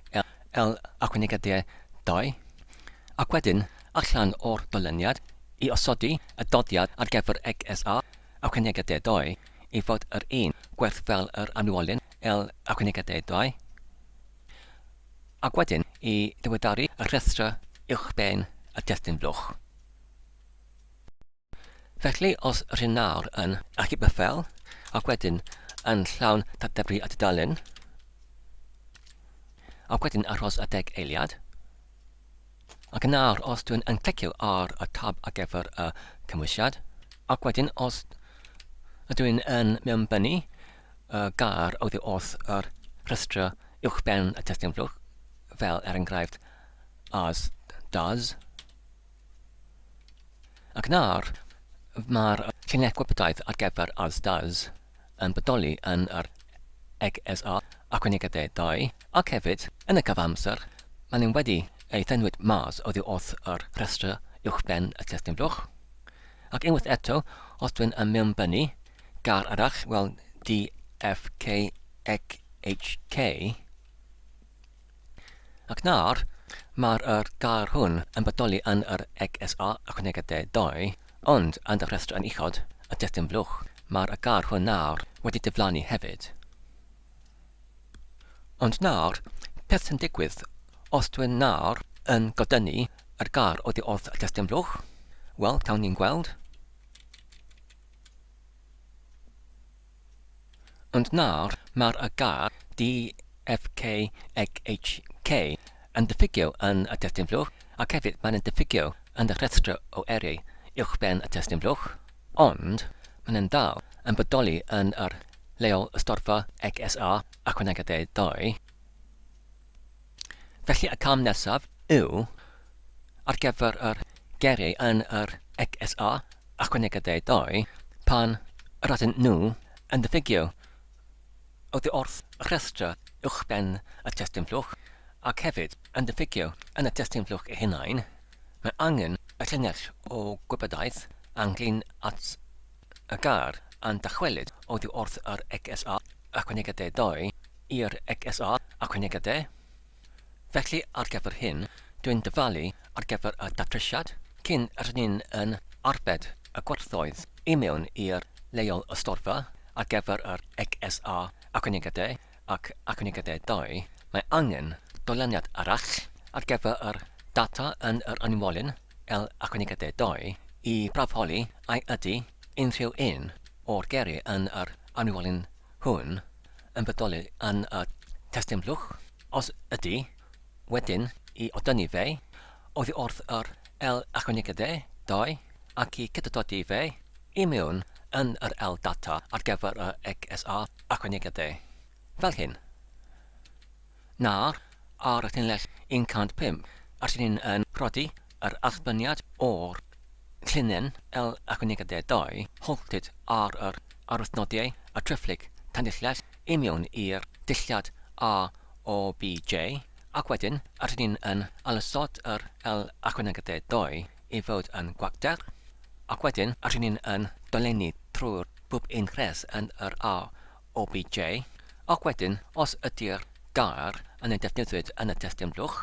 L ychwanegiadau 2, ac wedyn allan o'r dolyniad i osodi y doddiad ar gyfer XSA ychwanegiadau 2 i fod yr un gwerth fel yr amywolyn L ychwanegiadau 2, ac wedyn i ddiweddaru y rhestr uwchben y testun blwch. Felly, os rŷn nawr yn achub y ffeil, ac wedyn yn llawn datblygu y tudalen, ac wedyn aros y deg eiliad, ac nawr os dwi'n yn clicio ar y tab ar gyfer y cymwysiad, ac wedyn os ydw i'n yn mewnbynnu y gair oddi wrth yr rhestr uwchben y testun flwch, fel er enghraifft as does, Ac nawr, mae'r llinell gwybodaeth ar gyfer as does yn bodoli yn yr XSR ychwanegiadau 2, ac hefyd, yn y cyfamser, maen nhw wedi ei thynnwyd mas oddi wrth yr rhestr uwchben y testun blwch. Ac unwaith eto, os dwi'n yn mewnbynnu gair arall, wel D, F, K, X, H, K, Ac nawr, mae'r yr gair hwn yn bodoli yn yr XSA ychwanegiadau 2, ond yn y rhestr yn uchod, y testun blwch, mae'r y gair hwn nawr wedi diflannu hefyd. Ond nawr, peth sy'n digwydd os dwi'n nawr yn godynnu yr gair oddi wrth y testun blwch? Wel, cawn ni'n gweld. Ond nawr mae'r y gair DFKXHK yn diffygio yn y testun flwch, ac hefyd mae'n diffygio yn y rhestr o eiriau uwchben y testun flwch, ond mae'n yn dal yn bodoli yn yr leol ystorfa XSA ychwanegiadau 2. Felly y cam nesaf yw ar gyfer yr geiriau yn yr XSA ychwanegiadau 2 pan yr ydyn nhw yn diffygio oddi wrth y rhestr uwchben y testun flwch ac hefyd yn diffygio yn y testun flwch eu hunain, mae angen y llinell o gwybodaeth ynglŷn at y gair yn dychwelyd oddi wrth yr XSA ychwanegiadau 2 i'r XSA ychwanegiadau. Felly ar gyfer hyn, dwi'n dyfalu ar gyfer y datrysiad cyn rydyn ni'n yn arbed y gwerthoedd i mewn i'r leol ystorfa ar gyfer yr XSA ychwanegiadau ac ychwanegiadau 2, mae angen doleniad arall ar gyfer yr data yn yr anwolyn L ychwanegiadau 2 i brafholi ai ydy unrhyw un o'r geiriau yn yr anwolyn hwn yn bodoli yn y testun blwch? Os ydy, wedyn i odynnu fe oddi wrth yr L ychwanegiadau 2 ac i cydododi fe i mewn yn yr L data ar gyfer y XSA ychwanegiadau, fel hyn. Nawr, ar y llinell 105, rydyn ni'n yn rhoddi yr allbyniad o'r llinell L ychwanegiadau 2 holltid ar yr arwyddnodiau y triphlyg tanddillell i mewn i'r dillad A O B J, ac wedyn rydyn ni'n yn ailosod yr L ychwanegiadau 2 i fod yn gwacter, ac wedyn rydyn ni'n yn dolenni trwy'r bob un rhes yn yr A O B J, ac wedyn os ydy'r gair yn ei defnyddiwyd yn y testun blwch,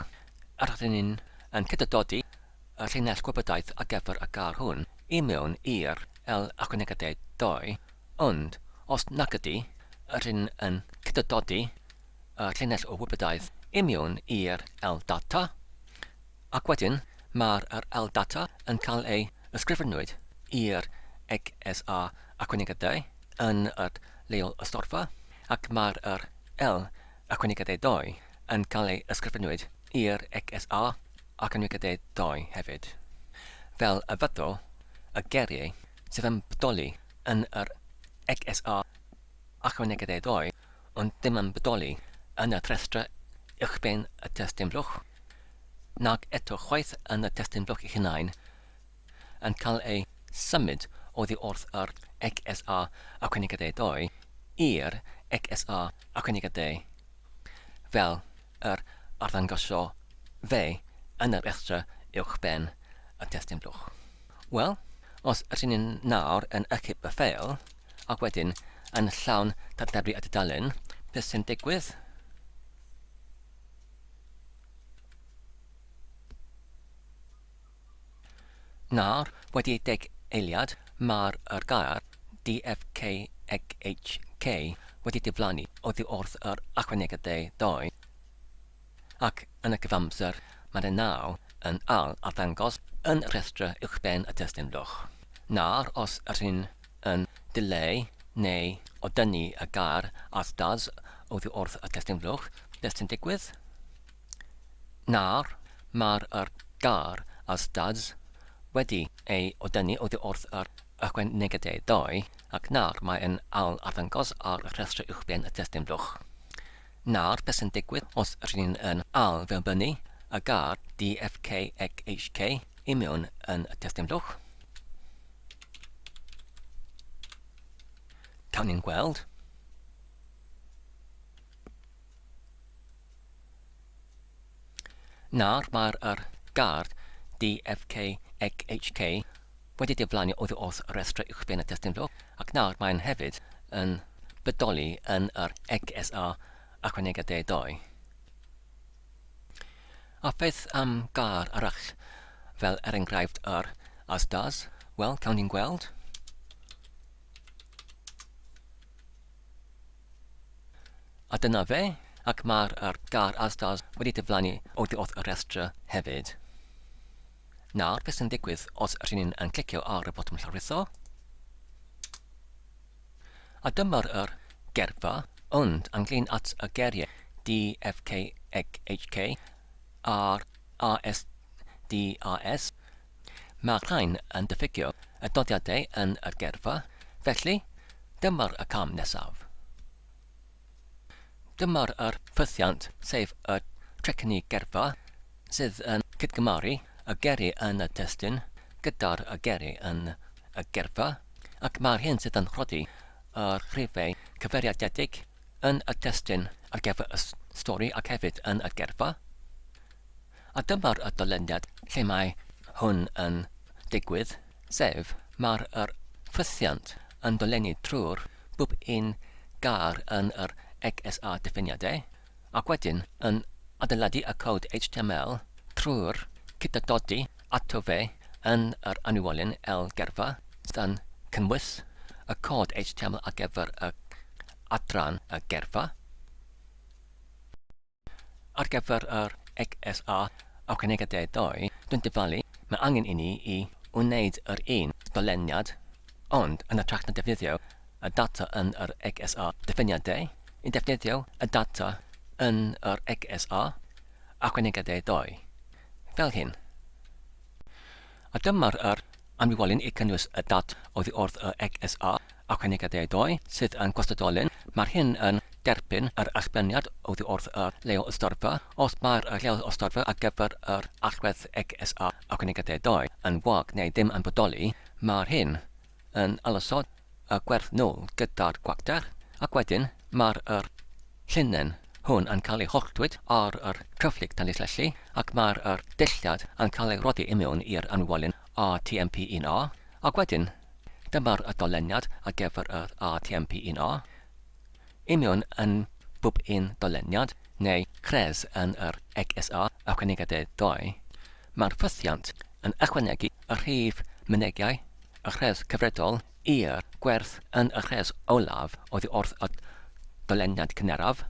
rydyn ni'n yn cydadodi y llinell gwybodaeth ar gyfer y gair hwn i mewn i'r L ychwanegiadau 2, ond os nac ydy, rydyn yn cydadodi y llinell o wybodaeth i mewn i'r L data, Ac wedyn mae'r yr L data yn cael ei ysgrifennwyd i'r XSA ychwanegiadau yn yr leol ystorfa, ac mae'r yr L ychwanegiadau 2 yn cael ei ysgrifennwyd i'r XSA ychwanegiadau 2 hefyd. Fel y fyddo y geiriau sydd yn bodoli yn yr XSA ychwanegiadau 2 ond ddim yn bodoli yn y rhestr uwchben y testun blwch, nag eto chwaith yn y testun blwch ei hunain, yn cael ei symud oddi wrth yr XSA ychwanegiadau 2 i'r XSA ychwanegiadau fel yr arddangosio fe yn y rhestr uwchben y testun blwch. Wel, os ydyn ni'n nawr yn ychyb y ffeil, ac wedyn yn llawn dadlefru y dudalen, beth sy'n digwydd? Nawr, wedi deg eiliad, mae'r yr gair DFKXHK wedi diflannu oddi wrth yr ychwanegiadau ddoe, ac yn y cyfamser mae y naw yn al arddangos yn rhestr uwchben y testun blwch. Nawr, os ydyn yn dileu neu o dynnu y gair as does oddi wrth y testun blwch, beth sy'n digwydd? Nawr, mae'r yr gair as does wedi ei odynnu oddi wrth yr ychwanegiadau ddoe, ac nawr mae yn al arddangos ar y rhestr uwchben y testun blwch. Nawr, beth sy'n digwydd os rydyn ni'n yn al fewnbynnu y gair DFKXHK i mewn yn y testun blwch? Cawn ni'n gweld. Nawr mae'r yr gard DFKXHK wedi diflannu oddi wrth y rhestr uwchben y testun blwch ac nawr mae'n hefyd yn bodoli yn yr XSA ychwanegiadau 2. A beth am gair arall, fel er enghraifft yr as does? Wel, cawn ni'n gweld. A dyna fe, ac mae'r yr gair Asdas wedi diflannu oddi wrth y rhestr hefyd. Nawr, beth sy'n digwydd os rŷn ni'n yn clicio ar y botwm llawrytho? A dyma'r yr gerfa, ond ynglyn at y geiriau D, F, K, X, H, K, R, A, S, D, A, S, mae'r rhain yn diffygio y doddiadau yn yr gerfa, felly Dyma'r y cam nesaf. Dyma'r yr ffythiant, sef y trecni gerfa, sydd yn cydgymaru y geri yn y testun gyda'r y geri yn y gerfa, ac mae'r hyn sydd yn rhoddi y rhifau cyfeiriadedig yn y testun ar gyfer y stori ac hefyd yn y gerfa. A dyma'r y dyluniad lle mae hwn yn digwydd, sef mae'r yr ffythiant yn dolenni trwy'r bob un gair yn yr XSA diffiniadau, ac wedyn yn adeiladu y cod HTML trwy'r cydadodi ato fe yn yr anwylyn L gerfa sydd yn cynnwys y cod HTML ar gyfer y adran y gerfa. Ar gyfer yr XSA ychwanegiadau 2, dwi'n dyfalu mae angen i ni i wneud yr un doleniad, ond yn hytrach na defnyddio y data yn yr XSA diffiniadau, i defnyddio y data yn yr XSA ychwanegiadau 2, fel hyn. A dyma'r yr amrywiolyn i cynnwys y data oddi wrth y XSA. Ychwanegiadau 2 sydd yn gwastadolyn, mae'r hyn yn derbyn yr allbyniad oddi wrth y lleol ystorfa. Os mae'r lleol ystorfa ar gyfer yr allwedd XSA Ychwanegiadau 2 yn wag neu ddim yn bodoli, mae'r hyn yn alosod y gwerth nôl gyda'r gwacter, ac wedyn mae'r yr llinyn hwn yn cael ei holltwyd ar yr cyfflig tanlinellu ac mae'r yr dillad yn cael ei roddi i mewn i'r anwolyn RTMP1A, ac wedyn dyma'r y doleniad ar gyfer yr RTMP1A. I mewn yn bob un doleniad neu rhes yn yr XSA ychwanegiadau 2, mae'r ffythiant yn ychwanegu y rhif mynegiau y rhes cyfredol i'r gwerth yn y rhes olaf oddi wrth y doleniad cynharaf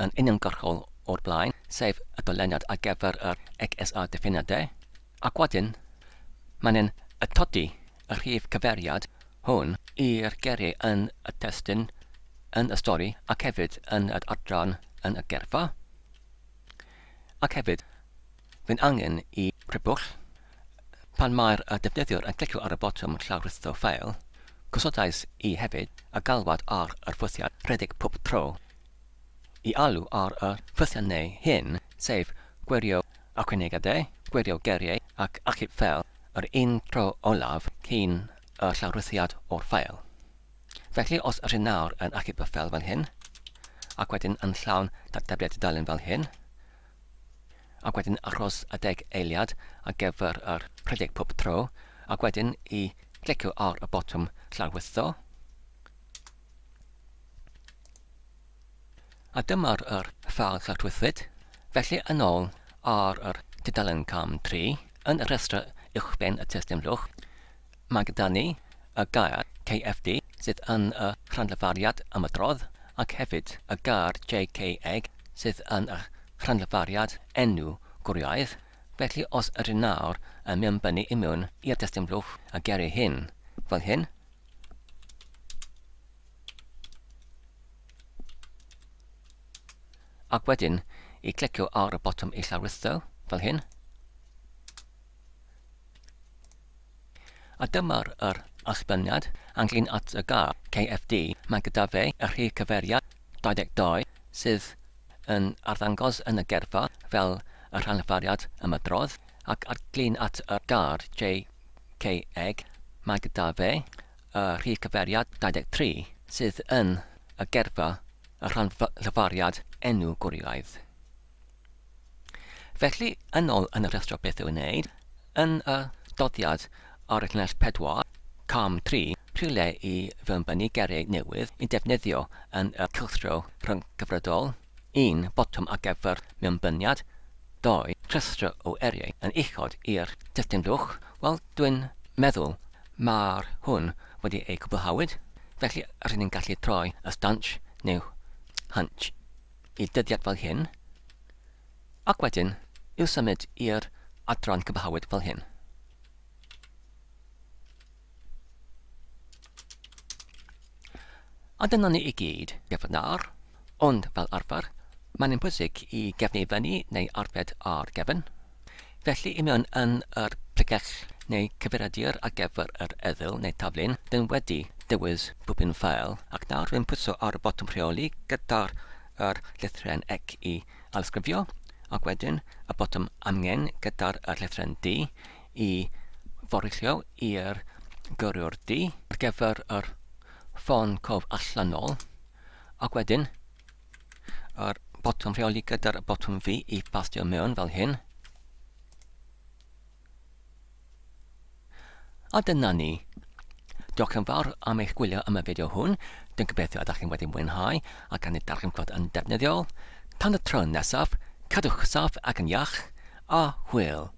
yn uniongyrchol o'r blaen, sef y doleniad ar gyfer yr XSA diffiniadau, ac wedyn mae'n yn atodi y rhif cyfeiriad hwn i'r geiriau yn y testun yn y stori ac hefyd yn yr adran yn y gerfa. Ac hefyd, Fy'n angen i rhybwll. Pan mae'r defnyddiwr yn clicio ar y botwm llawrlwytho ffeil, gosodais i hefyd y galwad ar yr ffwythiant rhedeg pob tro. I alw ar y ffwythiannau hyn, sef gwirio ychwanegiadau, gwirio geiriau ac achub ffeil yr un tro olaf cyn y llawrlwythiad o'r ffeil. Felly, os ydyn nawr yn achub y ffeil fel hyn, ac wedyn yn llawn datblygiad tudalen fel hyn, ac wedyn aros y deg eiliad ar gyfer yr rhedeg pob tro, ac wedyn i glicio ar y botwm llawrlwytho. A dyma'r yr ffeil llawrlwythwyd. Felly yn ôl ar yr tudalen cam 3, yn y rhestr uwchben y testun blwch, Mae gyda ni y gair KFD sydd yn y rhanlyfariad ymadrodd ac hefyd y gair JKEG sydd yn y rhanlyfariad enw gwrywaidd, felly os ydyn nawr yn mewnbynnu i mewn i'r testun blwch y geiriau hyn fel hyn, ac wedyn i clicio ar y botwm i llawrlwytho fel hyn, A dyma'r yr allbyniad ynglyn at y gair KFD. Mae gyda fe y rhif cyfeiriad 22 sydd yn arddangos yn y gerfa fel y rhanlyfariad ymadrodd, ac ynglyn at y gair JKEG mae gyda fe y rhif cyfeiriad 23 sydd yn y gerfa y rhanlyfariad enw gwrywaidd. Felly, yn ôl yn y rhestr o beth i'w wneud, yn y doddiad ar y llinell 4, cam 3, rhywle i fewnbynnu geiriau newydd i defnyddio yn y cylchdro rhyng-gyfredol, 1, botwm ar gyfer mewnbyniad, 2, rhestr o eiriau yn uchod i'r testun blwch, wel, dwi'n meddwl mae'r hwn wedi ei cwblhawyd, felly rydyn ni'n gallu troi y stanch neu hunch i dyddiad fel hyn, ac wedyn i'w symud i'r adran cwblhawyd fel hyn. A dyna ni i gyd gyfer nawr, ond fel arfer, mae'n yn bwysig i gefnu fyny neu arbed ar gefn. Felly i mewn yn yr pregell neu cyfeiriadur ar gyfer yr erthygl neu taflun, dyn wedi dewis pwpyn ffeil, ac nawr rwy'n pwyso ar y botwm rheoli gyda'r yr llythrennau ec i ailysgrifio, ac wedyn y botwm amgen gyda'r yr llythrennau D i forillio i'r gyrrwr D ar gyfer yr ffon cof allanol, ac wedyn Yr botwm rheoli gyda'r botwm V i bastio mewn fel hyn. A dyna ni. Diolch yn fawr am eich gwylio am y fideo hwn. Dwi'n gobeithio ydych chi'n wedi mwynhau ac yn ei darganfod yn defnyddiol. Tan y tro nesaf, cadwch saff ac yn iach, a hwyl!